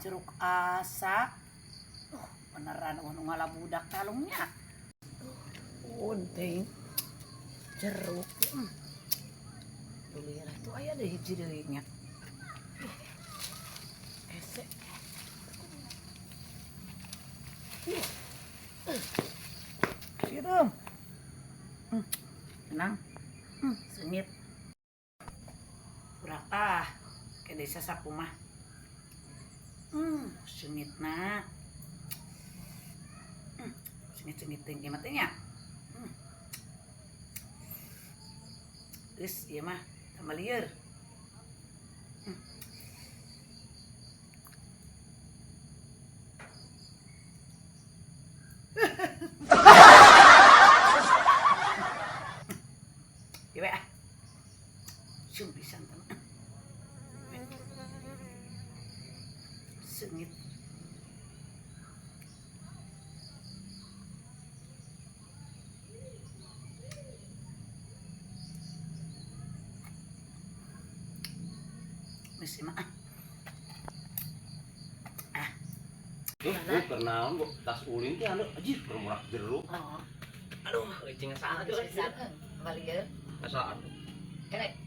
Jeruk asa. Beneran nu ngala budak kalungnya. Penting jeruk. Beli lah tuh aya deh hiji deui nya. Hese. Sireum. Tenang. Sengit. Kurang ah, ke desa sapu mah. Sengit na. Sengit-sengit teuing ieu mah teh nya. Geus ieu mah tambah lieur. Ieu we ah. Cium pisan teh mah. Sengit. Geus ieu mah ah. Ah. Tuh, bu, kenaon bu, tas ulin teh anu, anjir, bermurak jeruk. Oh, Aduh, eucing ngasaan Geus pisan kembali ya. Ngasaan. Kene.